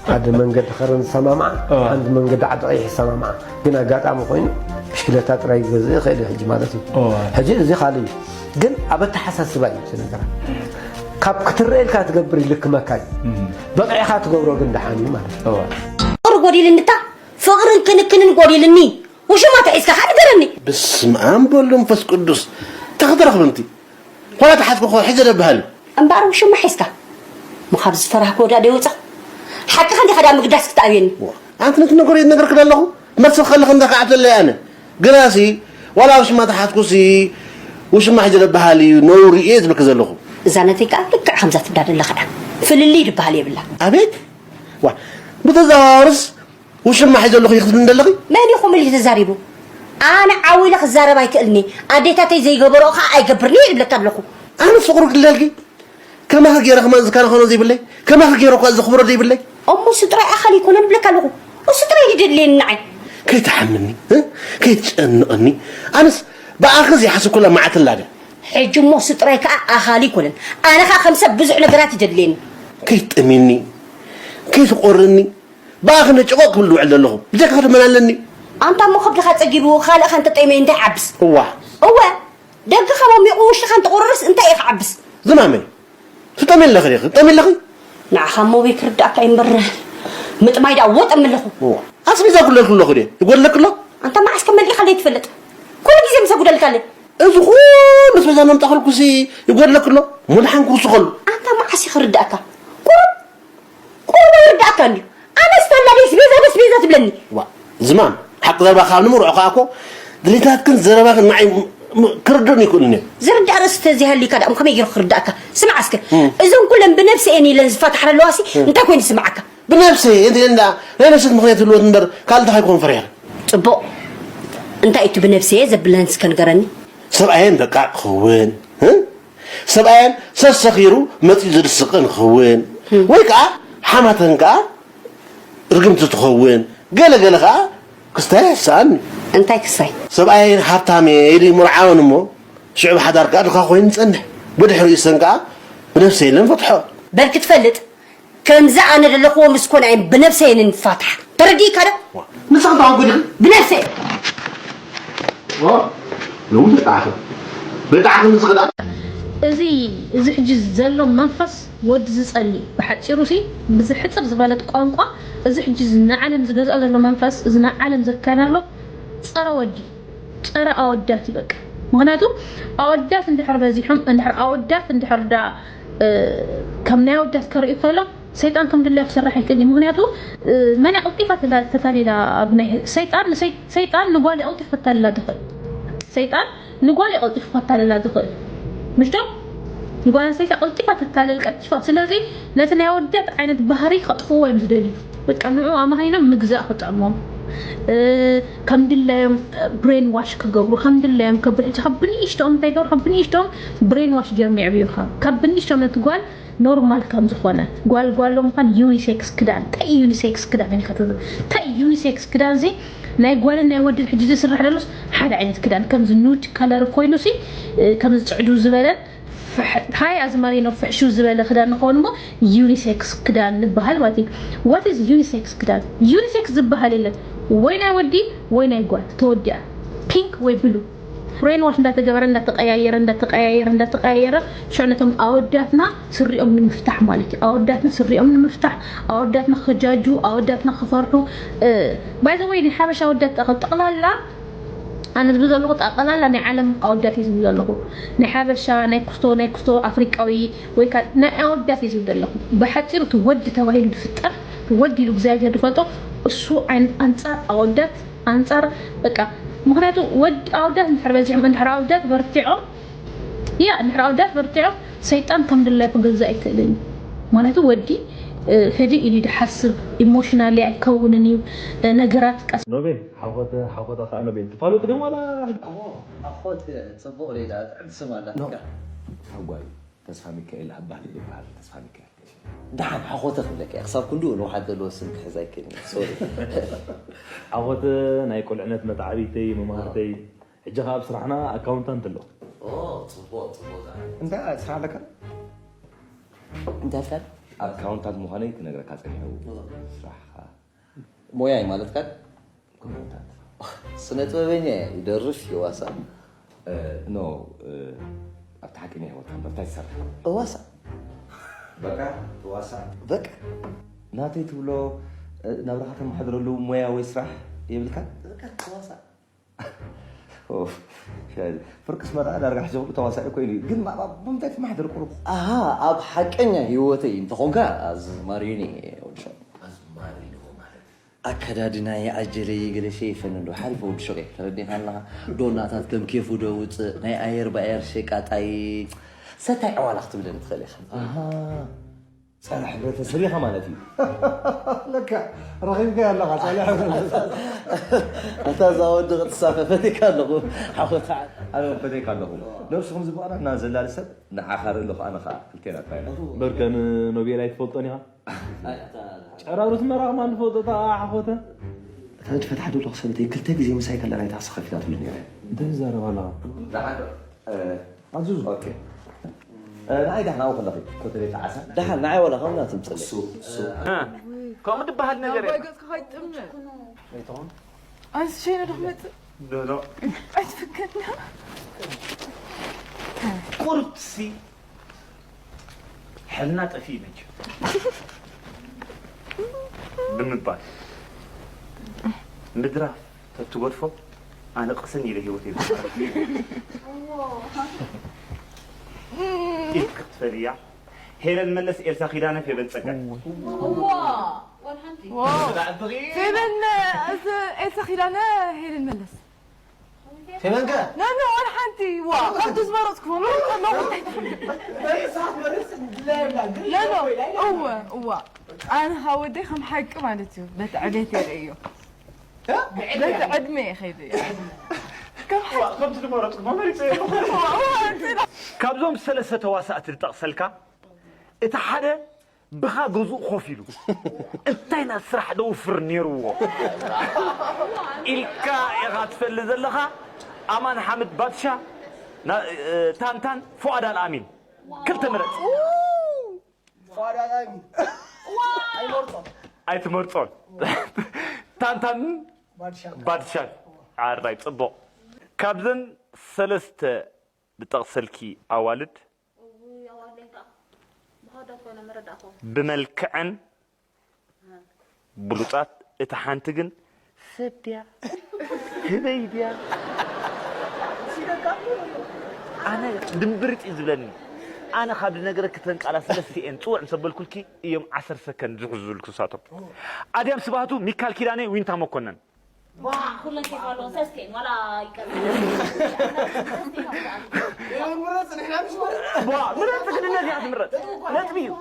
ሓደ መንገዲ ከረን ዝሰማምዓ ሓንቲ መንገዲ ዓዲ ቀይሕ ዝሰማምዓ ግን ኣጋጣሚ ኮይኑ ብሽክለታ ጥራይ ክገዝእ ይኽእል እዩ ሕጂ ማለት እዩ። ሕጂ እዚ ካልእ እዩ ግን ኣብ ኣተሓሳስባ እዩ እቲ ነገራት ካብ ክትረአ ኢልካ ትገብር ይልክመካ እዩ። በቂዕካ ትገብሮ ግን ደሓን እዩ ማለት እዩ። ፍቕሪ ጎዲልኒ እታ ፍቕርን ክንክንን ጎዲልኒ ውሽማ ተሒዝካ ከኣ ንገረኒ። በስመ ኣብ ወወልድ ወመንፈስ ቅዱስ ተኽትረኽብንቲ ዋላ ተሓዝኩ ኮ ሕጂ ደብሃል እምበኣር ውሽማ ሒዝካ ሞ ካብ ዝፈራህክዎ ዳ ደይወፃ ሓቅኻ እንዲኻ ዳ ምግዳስ ክትኣብየኒ። ኣንቲ ነቲ ነገር ይነገርክ ኣለኹ መርሲ ከለኽ እንዳ ከዓብተለይ ኣነ ግናሲ ዋላ ውሽማ ተሓዝኩሲ ውሽማ ሕጂ ደብሃል እዩ ነውሪ እየ ዝብልክ ዘለኹ። እዛ ነተይ ከዓ ልክዕ ከምዛ ትዳ ደለኻ እያ ፍልልይ ድበሃል የብላ። ኣቤት ዋ ብተዘዋወርስ ውሽማ ሒዘ ኣለኹ ይኽትል እንደለኺ? መን እዩ ከምኡ ኢሉ ተዛሪቡ? ኣነ ዓው ኢለ ክዛረብ ኣይክእልኒ። ኣዴታተይ ዘይገበርኦ ከዓ ኣይገብርን'የ ይብለኪ ኣለኹ። ኣነስ ፍቕሩ ክልለልኪ? ከማኺ ገይረ ከማን ዝከናኸኖ ዘይብለይ? ከማኺ ገይረ እኳ ዘኽብሮ ዘይብለይ? እሞ እሱ ጥራይ ኣኻሊ ኣይኮነን እብለኪ ኣለኹ። እሱ ጥራይ እዩ ደድልየኒ ንዓይ። ከይትሓምኒ፣ እ? ከይትጨንቐኒ። ኣነስ ብኣኺ ዘይሓሰብኩላ መዓት ኣላ ድያ? ሕጂ እሞ እሱ ጥራይ ከዓ ኣኻሊ ኣይኮነን። ኣነ ከዓ ከም ሰብ ብዙሕ ነገራት እዩ ደድልየኒ። ከይትጠምየኒ፣ ከይትቖርኒ። ብኣኺ ነጭቖ ክብል ዝውዕል ዘለኹ ብጀካኺ ዶ መን ኣለኒ? ኣንታ እሞ ከብድኻ ጸጊቡ ካልእኻ እንተጠምየ እንታይ ይዓብስ? እዋ። እወ ደገኻ ሞሚቑ ውሽጥኻ እንተቑርርስ እንታይ እዩ ክዓብስ? ዝማመይ ትጠምየ ኣለኺ ዲኺ? ትጠምየ ኣለኺ? ንዓኻ እሞ ኣበይ ክርድኣካ እዩ እምበር ምጥማይ ደኣ ወጠም ኣለኹ። እዋ ኣስቤዛ ይጉድለልኪ ኣለኹ ድየ? ይጎድለኪ ኣሎ? ኣንታ መዓስ ከም መሊእካ ዘይትፈልጥ ኩሉ ግዜ ምስ ኣጉደልካለይ። እዚ ኩሉ ኣስቤዛ ነምጣኸልኩሲ ይጎድለኪ ኣሎ? እሞ ደሓን ክውስኸሉ። ኣንታ መዓስ እዩ ክርድኣካ? ቁሩብ ቁሩብ ኣይርድኣካን ድዩ? ኣነስ ተላ ደስ ቤዛ ደስ ቤዛ ትብለኒ። ዋ ዝማም ሓቂ ዘረባኻ ካብ ንምርዖ ከኣ እኮ ድሌታትክን ዘረባኽን ንዓይ ም- ም- ክርድኡኒ ኣይክእሉን እዮም። ዝርዳእ ርእሲ ተዘይሃልዩካ ደኣ ከመይ ገይሩ ክርዳእካ? ስማዕ እስከ እም። እዞን ኩለን ብነብሰ እየን ኢለን ዝፋታሓ ዘለዋሲ እንታይ ኮይኑ ዝስምዓካ? ብነብሰ እየን እንተ ኢለን ደኣ ናይ ነፍሰት ምኽንያት ይህልወት እምበር ካልእ እንታይ ክኾን ፈሪሐ? ጽቡቕ እንታይ እቲ ብነብሰ እየ ዘብለን እስከ ንገረኒ። ሰብኣየን በቃ ክኸውን እ? ሰብኣየን ሰሰኺሩ መፂኡ ዝድስቐን ክኸውን ወይ ከዓ ሓማተን ከዓ ርግምቲ ትኸውን ገለ ገለ ከዓ ክስታይ ኣይሕሰኣን እዩ። እንታይ ክስታይ? ሰብኣየን ሃብታም እየ ኢሉ ይምርዓወን እሞ ሽዑ ብሓዳር ከዓ ድኻ ኮይኑ ይፀንሕ ብድሕሪኡ ሰን ከዓ ብነፍሰ የለን ፈትሖ። በል ክትፈልጥ ከምዚ ኣነ ዘለኽዎ ምስ ኮነ እየን ብነብሰየን ንፋታሕ። ተረዲእካ ዶ? ንስኺ ተዋጉዲ ብነብሰ ሎሚ ብጣዕኺ ብጣዕኺ ንስኺ ደኣ እዚ እዚ ሕጂ ዘሎ መንፈስ ወዲ ዝጸሊ ብሓጺሩ ሲ ብዝሕጽር ዝበለት ቋንቋ እዚ ሕጂ እዚ ንዓለም ዝገዝኦ ዘሎ መንፈስ እዚ ንዓለም ዘካይድ ኣሎ ጸረ ወዲ ጸረ ኣወዳት እዩ በቃ ምክንያቱ ኣወዳት እንድሕር በዚሖም እንድሕር ኣወዳት እንድሕር ዳ ከም ናይ ኣወዳት ከርእዩ ከሎ ሰይጣን ከም ድላዩ ክሰርሕ ኣይክእል እዩ ምክንያቱ መን ቀልጢፋ ተታሊላ ኣብ ናይ ሰይጣን ሰይጣን ንጓል ቀልጢፍ ክታልላ ትኽእል ሰይጣን ንጓል እዩ ቀልጢፉ ከታልላ ዝኽእል፣ ምሽ ዶ? ንጓል ኣንስተይቲ ቀልጢፋ ትታለል ቀልጢፋ። ስለዚ ነቲ ናይ ኣወዳት ዓይነት ባህሪ ከጥፍዎ እዮም ዝደልዩ። በቃ ንዑ ኣማሂኖም ምግዛእ ክጥዕሞም፣ እ፣ ከም ድላዮም ብሬን ዋሽ ክገብሩ፣ ከም ድላዮም ከብል፣ ካብ ብንእሽተኦም እንታይ ይገብሩ? ካብ ብንእሽተኦም ብሬን ዋሽ ገይሮም የዕብዩኻ። ካብ ብንእሽተኦም ነቲ ጓል ኖርማል ከም ዝኾነ፣ ጓል ጓል ምዃን፣ ዩኒሴክስ ክዳን። እንታይ እዩ ዩኒሴክስ ክዳን ኢልካ ትብል? እንታይ እዩ ዩኒሴክስ ክዳን? እዚ ናይ ጓልን ናይ ወድን ሕጂ ዝስራሕ ደሎስ ሓደ ዓይነት ክዳን፣ ከምዚ ኑድ ከለር ኮይኑሲ፣ እ፣ ከምዚ ጽዕዱ ዝበለ ፍሕ-፣ ሃይ ኣዝማሪኖ ፍሕሹ ዝበለ ክዳን ንኸውን እሞ ዩኒሴክስ ክዳን ንበሃል ማለት እዩ። ዋት ኢዝ ዩኒሴክስ ክዳን? ዩኒሴክስ ዝበሃል የለን። ወይ ናይ ወዲ ወይ ናይ ጓል ተወዲኣ፣ ፒንክ ወይ ብሉ። ብሬን ዋሽ እንዳተገበረ፣ እንዳተቀያየረ፣ እንዳተቀያየረ፣ እንዳተቀያየረ፣ ሽዑ ነቶም ኣወዳትና ስሪኦም ንምፍታሕ ማለት እዩ። ኣወዳትና ስሪኦም ንምፍታሕ፣ ኣወዳትና ክጃጁ፣ ኣወዳትና ክፈርሑ። ባይ ዘ ወይ፣ ናይ ሓበሻ ኣወዳት ጠቕላላ፣ ኣነ ዝብል ዘለኹ ጠቕላላ ናይ ዓለም ኣወዳት እዩ ዝብል ዘለኹ። ናይ ሓበሻ፣ ናይ ኩስቶ፣ ናይ ኩስቶ ኣፍሪቃዊ፣ ወይ ከዓ ናይ ኣወዳት እዩ ዝብል ዘለኹ። ብሓፂሩ እቲ ወዲ ተባሂሉ ዝፍጠር፣ ወዲ ኢሉ እግዚኣብሔር ዝፈልጦ፣ እሱ ዓይነት ኣንፃር ኣወዳት፣ ኣንፃር፣ በቃ፣ ምኽንያቱ ወዲ ኣወዳት እንድሕር በዚሖም፣ እንድሕር ኣወዳት በርቲዖም፣ ያ፣ እንድሕር ኣወዳት በርቲዖም፣ ሰይጣን ከም ድላዩ ክገዝእ ኣይክእልን እዩ። ምኽንያቱ ወዲ፣ እ፣ ህድእ ኢሉ እዩ ዝሓስብ፣ ኢሞሽናሊ ኣይከውንን እዩ፣ እ፣ ነገራት ቀስ ኖቤል፣ ሓኾተ፣ ሓኾተ ኸዓ ኖቤል። ትፋለጡ ድም ዋላ? እሞ፣ ሓኾት ጽቡቕ ሌላ፣ ጥዕምቲ ስም ኣላትካ። ኖ። ሓጓይ፣ ተስፋ ሚካኤል ኣባህሊ ይበሃል፣ ተስፋ ሚካኤል። ደሓን፣ ሓኾተ ክብለካ እየ። ክሳብ ክንድኡ ንውሓት ዘለዎ ስም ክሕዝ ኣይክእልን እየ። ሶሪ። ሓኾተ ናይ ቁልዕነት መተዓብይተይ፣ መምሃርተይ። ሕጂ ኸዓ ኣብ ስራሕና ኣካውንታንት ኣለኹ። ኦ፣ ጽቡቕ፣ ጽቡቕ። እንታይ ስራሕ ኣለካ? እንታይ ኣልካ? ኣካውንታንት ምዃነይ ክነግረካ ጸኒሑ። ኦ። ስራሕኻ? ሞያይ ማለትካ? ኮሜንታት። ስነ ጥበበኛ እየ፣ ይደርፍ፣ ይዋሳእ። እ፣ ኖ፣ እ፣ ኣብቲ ሓቀኛ ህይወትካ እምበር እንታይ ትሰርሕ? እዋሳእ። በቃ፣ ትዋሳእ። በቃ። ናተይ ትብሎ፣ እ፣ ናብራኻ ተመሓድረሉ ሞያ ወይ ስራሕ የብልካን? በቃ፣ ትዋሳእ። ኦፍ፣ ሻይ። ፍርቅስ መርዓ ዳርጋ ሕጂ ኩሉ ተዋሳኢ ኮይኑ እዩ። ግን ማ-፣ ማ-፣ ብምንታይ ትመሓደር ቁሩብ? ኣሃ፣ ኣብ ሓቀኛ ህይወተይ እንተኾንካ ኣዝማሪኒ እየ፣ ወዲ ሸው። ኣዝማሪኒ ማለት? ኣከዳድናይ፣ ኣጀለይ፣ ገለ ሸይፈኒ እንዶ፣ ሓሪፍ ወዲ ሸው እየ። ተረዲእካ ኣለኻ? ዶናታት ከም ኬፉ ዶ ውፅእ፣ ናይ ኣየር ብኣየር ሸቃጣይ፣ ሰታይ ዕዋላ ክትብለኒ ትኽእል ኢኻ። ኣሃ። ጸረ ሕብረተሰብ ኢኻ ማለት እዩ። ለካ ረኺብካዮ ኣለኻ፣ ጸረ ሕብረተሰብ። ኣታ እዛ ወዲ ክትሳፈ ፈቲካ ኣለኹ፣ ሓወታ። ኣነ እውን ፈቲካ ኣለኹ። ነብስኹም ዝበቕላ እና ዘላሊ ሰብ ንዓኻ ርኢ ኣለኹ፣ ኣነ ኸኣ ክልቴና ጥራይ ኢና። በርከ ንኖቤል ኣይትፈልጦን ኢኻ? ጨራሩት መራቕ ማን ንፈልጦ፣ እታ ሓኾተ? እታ ንድፈት ሓደ ኣለኹ ሰበይተይ ክልተ ግዜ ምሳይ ከላ ናይታ ክሲ ከፊታትሉ ነይረ። እንታይ ትዛረብ ኣለኻ? ደሓን ዶ? እ፣ ኣዙዙ። ኦኬ። እ፣ ንዓይ ዳሕና ኣብኡ ከለኺ፣ ኮተቤ ጣዓሳ። ደሓን ንዓይ ዋላ ከምና ትምፅለይ። እሱ፣ እሱ። እ፣ ከምኡ ድበሃል ነገር ናባይ የለን። ገፅካ ከይትጥምዕ። ኣይትኾን? ኣንስ ሸይነ ዶ ክመፅእ? ዶ፣ ዶ። ኣይትፍከድና። ቁርብሲ ሕልና ጠፊኡ መቸም ብምባል ምድራፍ ተትገድፎ ኣነ ቅስን ኢለ ህይወተይ ኢድ ክትፈልያ። ሄለን መለስ፣ ኤልሳ ኪዳነ፣ ፌበን ጸጋይ። እዋ፣ ዋን ሓንቲ። ዋው። ብዛዕባ ፌበን፣ እዚ ኤልሳ ኪዳነ፣ ሄለን መለስ። ፌበን ከ? ኖ፣ ኖ፣ ዋላ ሓንቲ። ዋ፣ ከምቲ ዝመረጽኩዎ መሪጸ ኣለኹ። ኖ፣ ኖ፣ እወ፣ እዋ። ኣነ ካብ ወደይ ከም ሓቂ ማለት እዩ፣ በቲ ዕቤት የርእዮ። እ? በቲ ዕድመ እየ ከይደ እየ። ከም ሓቂ። ከምቲ ዝመረጽኩዎ መሪጸ ኣለኹ። እዋ፣ እዋ፣ እንትና። ካብዞም ሰለስተ ተዋሳእቲ ዝጠቕሰልካ፣ እቲ ሓደ ብኻ ገዝኡ ኮፍ ኢሉ፣ እንታይ ናብ ስራሕ ደውፍር ነይርዎ ኢልካ ኢኻ ትፈልጥ ዘለኻ? ኣማን ሓምድ ባድሻ፣ ና-፣ እ፣ ታንታን፣ ፉኣድ ኣልኣሚን። ክልተ ምረጽ። ፉኣድ ኣልኣሚን። ኣይመርጾን። ኣይትመርጾን። ታንታን ባድሻ። ባድሻ። ኣራይ፣ ጽቡቕ። ካብዘን ሰለስተ ዝጠቕሰልኪ ኣዋልድ፣ እውይ፣ ኣዋልደይ ከዓ ብኻዳት ኮይኖም መረዳእኮ። ብመልክዐን ብሉጻት፣ እታ ሓንቲ ግን ሰብ ድያ? ህበይ ድያ? ኣነ ድምብርጥ እዩ ዝብለኒ። ኣነ ካብ ዝነገረኪ እተን ቃላት ሰለስቲኤን ጽውዕ ምስ ኣበልኩልኪ እዮም ዓሰርተ ሰከንድ ዝሕዙልኩ ንሳቶም። ኣድያም ስብሃቱ፣ ሚካል ኪዳነ፣ ዊንታ መኮነን። ኩለን ኬፍ ኣለዎ ሰስቴን ዋላ ይቀር ዋ ምረፅ ንሕና ምሽ ዋ ምረፅ ግን እነዚኣ ትምረፅ ነጥቢ እዩ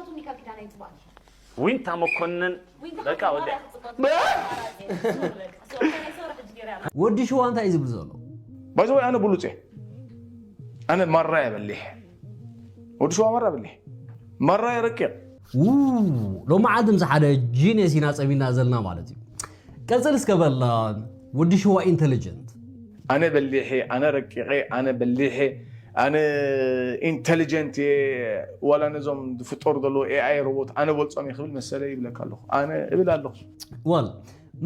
ዊንታ መኮንን በቃ ወደ ወዲ ሽዋ እንታይ እዩ ዝብል ዘሎ ባይዘወይ ኣነ ብሉፅ እየ ኣነ ማራ እየ በሊሕ ወዲ ሽዋ ማራ በሊሕ ማራ እየ ረቂቕ ሎማዓልቲ ምስ ሓደ ጂኔስ ኢና ፀሚና ዘለና ማለት እዩ ቀፅል እስከ በል ወዲ ሽዋ ኢንቴሊጀንት ኣነ በሊሕ እየ ኣነ ረቂቐ ኣነ በሊሕ እየ ኣነ ኢንቴሊጀንት እየ ዋላ ነዞም ዝፍጠሩ ዘለዉ ኤኣይ ሮቦት ኣነ በልፆም እየ ክብል መሰለ ይብለካ ኣለኹ ኣነ እብል ኣለኹ ወል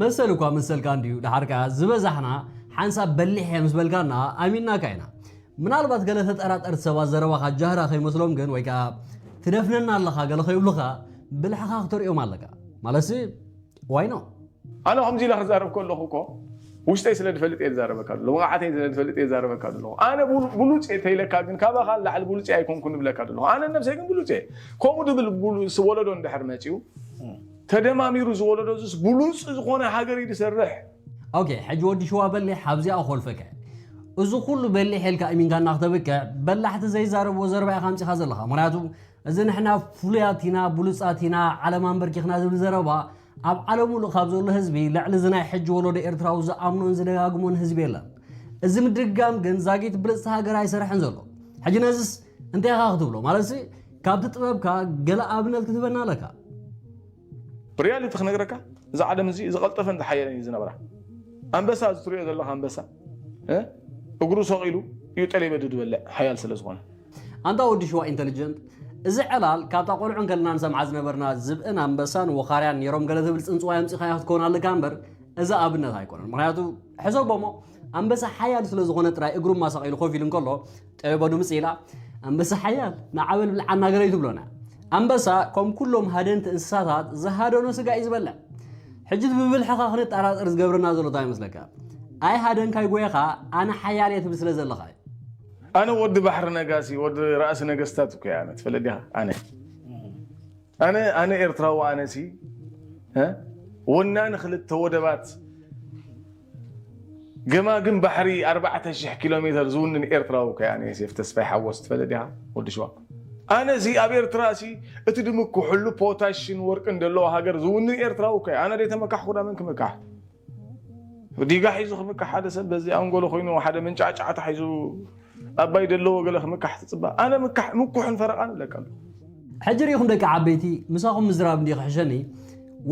መሰል እኳ መሰልካ እንድዩ ድሓር ከኣ ዝበዛሕና ሓንሳብ በሊሕ እየ ምስ በልካና ኣሚንናካ ኢና ምናልባት ገለ ተጠራጠርቲ ሰባት ዘረባኻ ጃህራ ከይመስሎም ግን ወይ ከኣ ትደፍነና ኣለኻ ገለ ከይብሉኻ ብልሕኻ ክተርእዮም ኣለካ ማለትሲ ዋይኖ ኣነ ከምዚ ኢለ ክዛረብ ከለኹ እኮ ውሽጠይ ስለ ዝፈልጥ እየ ዝዛረበካ ዘሎ ወቃዓተይ ስለ ዝፈልጥ እየ ዝዛረበካ ዘለኹ ኣነ ብሉፅ እየ ተይለካ ግን ካባኻ ላዕሊ ብሉፅ እየ ኣይኮንኩን እብለካ ዘለኹ ኣነ ነብሰይ ግን ብሉፅ እየ ከምኡ ድብል ብሉፅ ወለዶ እንድሕር መፅኡ ተደማሚሩ ዝወለዶ ዙስ ብሉፅ ዝኾነ ሃገር እዩ ዝሰርሕ ኦኬ ሕጂ ወዲ ሽዋ በሊሕ ኣብዚኣ ኮልፈከ እዚ ኩሉ በሊሕ ኢልካ እሚንካና ክተብቅዕ በላሕቲ ዘይዛረብዎ ዘረባ ኢኻ ኣምፂኻ ዘለኻ ምክንያቱ እዚ ንሕና ፍሉያት ኢና ብሉፃት ኢና ዓለም ኣንበርኪኽና ዝብል ዘረባ ኣብ ዓለም ሙሉእ ካብ ዘሎ ህዝቢ ልዕሊ እዚ ናይ ሕጂ ወለዶ ኤርትራዊ ዝኣምኖን ዝደጋግሞን ህዝቢ የለን እዚ ምድግጋም ግን ዛጊት ብልፅቲ ሃገር ኣይሰርሐን ዘሎ ሕጂ ነዚስ እንታይ ኢኻ ክትብሎ ማለትሲ ካብቲ ጥበብካ ገለ ኣብነት ክትህበና ኣለካ ብሪያሊቲ ክነግረካ እዚ ዓለም እዚ ዝቐልጠፈን ዝሓየለን እዩ ዝነብራ ኣንበሳ እዚ ትሪኦ ዘለካ ኣንበሳ እ? እግሩ ሰቒሉ እዩ ጠሌበዱ ዝበልዕ ሓያል ስለ ዝኾነ ኣንታ ወዲ ሽዋ ኢንተሊጀንት እዚ ዕላል ካብታ ቆልዑ እንከለና ንሰምዓ ዝነበርና ዝብእን ኣንበሳን ወኻርያን ነይሮም ገለ ትብል ፅንፅዋይ ኣምፂኻያ ክትከውን ኣለካ እምበር እዚ ኣብነት ኣይኮነን ምክንያቱ ሕሰቦሞ ኣንበሳ ሓያል ስለ ዝኾነ ጥራይ እግሩ ማሳቒሉ ኮፍ ኢሉ እንከሎ ጠበዱ ምፅእ ኢላ ኣንበሳ ሓያል ንዓበል ብልዓና ገለ እዩ ትብሎና ኣንበሳ ከም ኩሎም ሃደንቲ እንስሳታት ዝሃደኖ ስጋ እዩ ዝበልዕ ሕጂ ብብልሕኻ ክንጠራጠር ዝገብረና ዘሎ እንታይ ይመስለካ ኣይሃደንካይ ጎየኻ ኣነ ሓያል እየ ትብል ስለ ዘለኻ እዩ ኣነ ወዲ ባሕሪ ነጋሲ ወዲ ራእሲ ነገስታት እኮ ኣነ ትፈልጥ ዲኻ ኣነ ኣነ ኣነ ኤርትራዊ ኣነሲ ወናኒ ክልተ ወደባት ገማግም ባሕሪ ኣርባዕተ ሽሕ ኪሎ ሜተር ዝውንን ኤርትራዊ እኮ ኣነ ዮሴፍ ተስፋይ ሓወስ ትፈልጥ ዲኻ ወዲ ሽዋ ኣነሲ ኣብ ኤርትራ ሲ እቲ ድምክሕሉ ፖታሽን ወርቅን ዘለዎ ሃገር ዝውንን ኤርትራዊ እኮ ኣነ ደይተመካሕኩ ዳ መን ክምካሕ ዲጋ ሒዙ ክምካሕ ሓደ ሰብ በዚ ኣንጎሎ ኮይኑ ሓደ መንጫዕጫዕታ ሒዙ ኣባይ ደለዎ ገለ ክምካሕ ትፅባእ ኣነ ምካሕ ምኩሕን ፈረቓን እብለካ ኣለኹ ሕጂ ርኢኹም ደቂ ዓበይቲ ምሳኹም ምዝራብ እንዲ ክሕሸኒ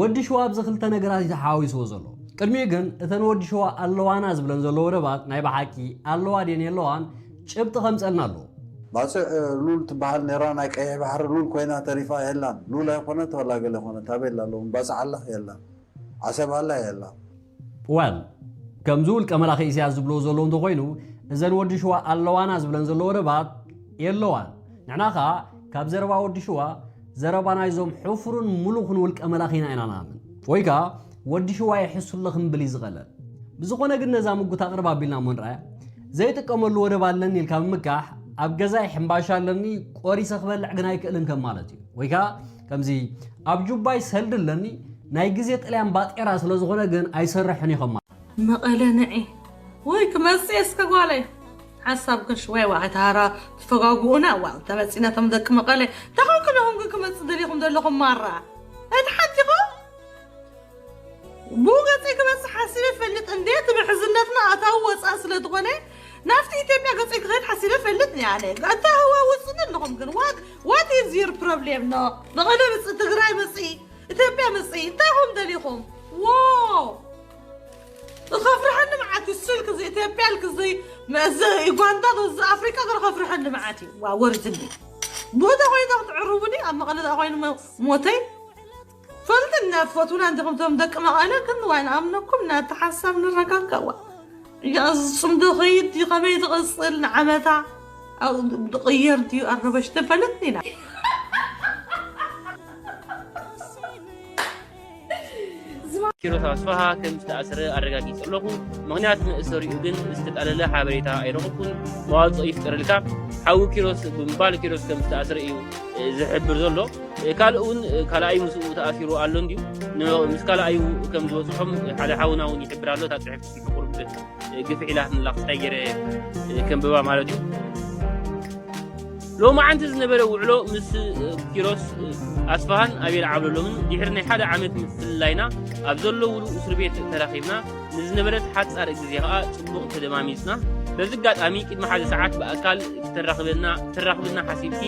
ወዲ ሽዋ ኣብዚ ክልተ ነገራት እዩ ተሓዋዊስዎ ዘሎ ቅድሚኡ ግን እተን ወዲ ሽዋ ኣለዋና ዝብለን ዘሎ ወደባት ናይ ብሓቂ ኣለዋ ድየን የለዋን ጭብጢ ከምፀልና ኣለዎ ባፅዕ ሉል ትበሃል ነይራ ናይ ቀይሕ ባሕሪ ሉል ኮይና ተሪፋ የላን ሉል ኣይኮነት ወላ ገለ ኮነት ኣበይ ኣላ ኣለዎም ባፅዕ ኣላ የላን ዓሰብ ኣላ የላ ዋል ከምዚ ውልቀ መላኺ ኢሳያስ ዝብልዎ ዘለዉ እንተኾይኑ እዘን ወዲ ሽዋ ኣለዋና ዝብለን ዘሎ ወደባት የለዋን ንሕና ኸዓ ካብ ዘረባ ወዲ ሽዋ ዘረባ ናይዞም ሕፉርን ሙሉኽን ውልቀ መላኺና ኢና ንኣምን ወይ ከኣ ወዲ ሽዋ ይሕሱ ኣሎ ክንብል እዩ ዝቐለል ብዝኾነ ግን ነዛ ምጉት ኣቕርብ ኣቢልና እሞ ንርኣያ ዘይጥቀመሉ ወደብ ኣለኒ ኢልካ ምምካሕ ኣብ ገዛይ ሕምባሻ ኣለኒ ቆሪሰ ክበልዕ ግን ኣይክእልን ከም ማለት እዩ ወይ ከኣ ከምዚ ኣብ ጁባይ ሰልዲ ኣለኒ ናይ ግዜ ጥልያን ባጤራ ስለ ዝኾነ ግን ኣይሰርሕን እዩ ከም ማለት መቐለ ንዒ ወይ ክመፅእ እስከ ጓለይ ሓሳብ ከሽወይ ዋዕታራ ትፈጋግኡና ዋው ተመፂና ቶም ደቂ መቐለ ተኸንክነኹም ግን ክመፅእ ደሊኹም ዘለኹም ማራ እቲ ሓቲኹም ብኡ ገፀይ ክመፅእ ሓሲበ ፈልጥ እንዴ እቲ ምሕዝነትና ኣታዊ ወፃእ ስለ ዝኾነ ናብቲ ኢትዮጵያ ገፀይ ክኸይድ ሓሲበ ፈልጥ እየ ኣነ እንታይ ህዋ ውፅን ኣለኹም ግን what what is your problem no መቐለ ምፅእ ትግራይ ምፅእ ኢትዮጵያ ምፅእ እንታይ ኹም ደሊኹም ዎ ከፍርሐኒ መዓት እዩ ስልክ እዚ ኢትዮጵያ ልክ እዚ እዚ ዩጋንዳ እዚ ኣፍሪቃ ገለ ከፍርሐኒ መዓት እዩ ዋ ወርድኒ ቦታ ኮይና ክትዕርቡኒ ኣብ መቐለ ኮይኑ ሞተይ ፈልጥ እና ትፈትውና እንዲኹም ቶም ደቂ መቐለ ክንዋይ ንኣምነኩም ናቲ ሓሳብ ንረጋጋዋ እዚ ፅምዶ ኸይድ ድዩ ከመይ ትቕፅል ንዓመታ ድቕየር ድዩ ኣረበሽ ተፈለጥኒ ኢና ኪሮስ ኣስፋሃ ከም ዝተኣስረ ኣረጋጊጸ ኣለኹ። ምኽንያት መእሰሪኡ ግን ዝተጣለለ ሓበሬታ ኣይረኸብኩን። መዋጽኦ ይፍጠረልካ። ሓዊ ኪሮስ ብምባል ኪሮስ ከም ዝተኣስረ እዩ ዝሕብር ዘሎ። ካልእ እውን ካልኣዩ ምስኡ ተኣሲሩ ኣሎ እንድዩ። ን- ምስ ካልኣዩ ከም ዝበፅሖም ሓደ ሓውና እውን ይሕብር ኣሎ። እታ ፅሕፍቲ ቁርብ ግፍሕ ኢላትንላ ክስታይ ገይረ ከንብባ ማለት እዩ። ሎማዓንቲ ዝነበረ ውዕሎ ምስ ኪሮስ ኣስፋሃን ኣቤል ዓብለሎምን ድሕሪ ናይ ሓደ ዓመት ምፍልላይና ኣብ ዘለውሉ እስር ቤት ተራኺብና፣ ንዝነበረት ሓጻር ግዜ ኸኣ ጽቡቕ ተደማሚጽና። በዚ ኣጋጣሚ ቅድሚ ሓደ ሰዓት ብኣካል ክተራኽበና ክተራኽብና ሓሲብኪ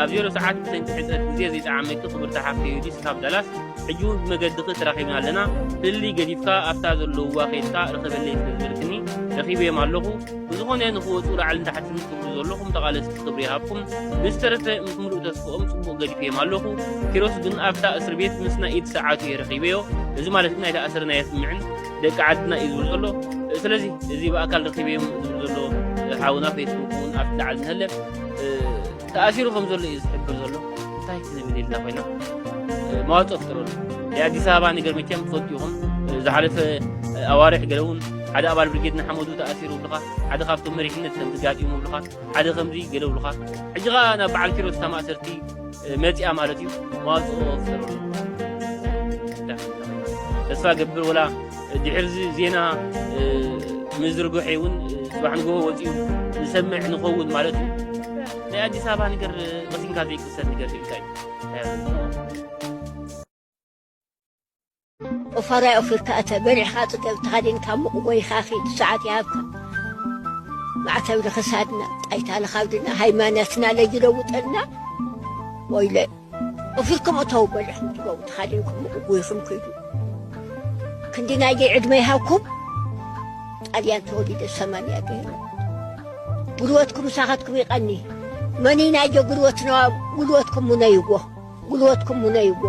ኣብ ዜሮ ሰዓት ብሰንኪ ሕጽረት ግዜ ዘይጠዓመኪ ክብርቲ ሓፍተይ ዩዲስ ካብ ዳላስ፣ ሕጂ እውን ብመገድኺ ተራኺብና ኣለና። ፍልልይ ገዲፍካ ኣብታ ዘለውዋ ከይድካ ርኸበለይ ስለ ዝበልክኒ ረኺበዮም ኣለኹ። ብዝኾነ ንኽወጹ ላዕልን ታሕትን ትብሉ ዘለኹም ተቓለስቲ ክብሪ ይሃብኩም። ብዝተረፈ ምስ ምሉእ ተስፍኦም ጽቡቕ ገዲፈዮም ኣለኹ። ኪሮስ ግን ኣብታ እስር ቤት ምስ ናይ ኢድ ሰዓቱ እየ ረኺበዮ። እዚ ማለት ግን ኣይተኣሰረን ኣየስምዕን፣ ደቂ ዓድና እዩ ዝብል ዘሎ። ስለዚ እዚ ብኣካል ረኺበዮም ዝብል ዘሎ ሓውና ፌስቡክ እውን ኣብቲ ላዕሊ ንሀለ ተኣሲሩ ከም ዘሎ እዩ ዝሕብር ዘሎ። እንታይ ክንብል ኢልና ኮይና መዋፅኦ ፍጠረሉ። ናይ ኣዲስ ኣበባ ነገር መቸም ትፈልጡ ኢኹም። ዝሓለፈ ኣዋርሕ ገለ እውን ሓደ ኣባል ብርጌድ ንሓመዱ ተኣሲሩ ብልኻ፣ ሓደ ካብቶም መሪሕነት ከም ዝጋጥሙ ብልኻ፣ ሓደ ከምዚ ገለ ብልኻ። ሕጂ ኸዓ ናብ በዓል ኪሮስ እታ ማእሰርቲ መፂኣ ማለት እዩ። መዋፅኦ ፍጠረሉ። ተስፋ ገብር ወላ ድሕሪ እዚ ዜና ምዝርግሑ እውን ጽባሕ ንግሆ ወፂኡ ንሰምዕ ንኸውን ማለት እዩ። ናይ ኣዲስ ኣበባ ነገር ቀሲንካ ዘይቅሰን ነገር እዩ። እንታይ እንታይ ኦፋራይ ኦፊርካ እተ በሊዕኻ ጽገብ ተኸዲንካ ሙቕ ጎይኻ ኺድ ሰዓት ይሃብካ። ማዕተብ ንኽሳድና ጣይታ ንኻብድና ሃይማኖትና ለይለውጠልና። ወይለ ኦፊርኩም እተው በሊዕኹም ትገቡ ተኸዲንኩም ሙቕ ጎይኹም ኪዱ። ክንዲ ናይየ ዕድመ ይሃብኩም። ጣልያን ተወሊደ ሰማንያ ገይረ። ጉልበትኩም ምሳኻትኩም ይቐኒ። መን ናይዮ ጉልበትና ጉልበትኩም ሙነይዎ። ጉልበትኩም ሙነይዎ።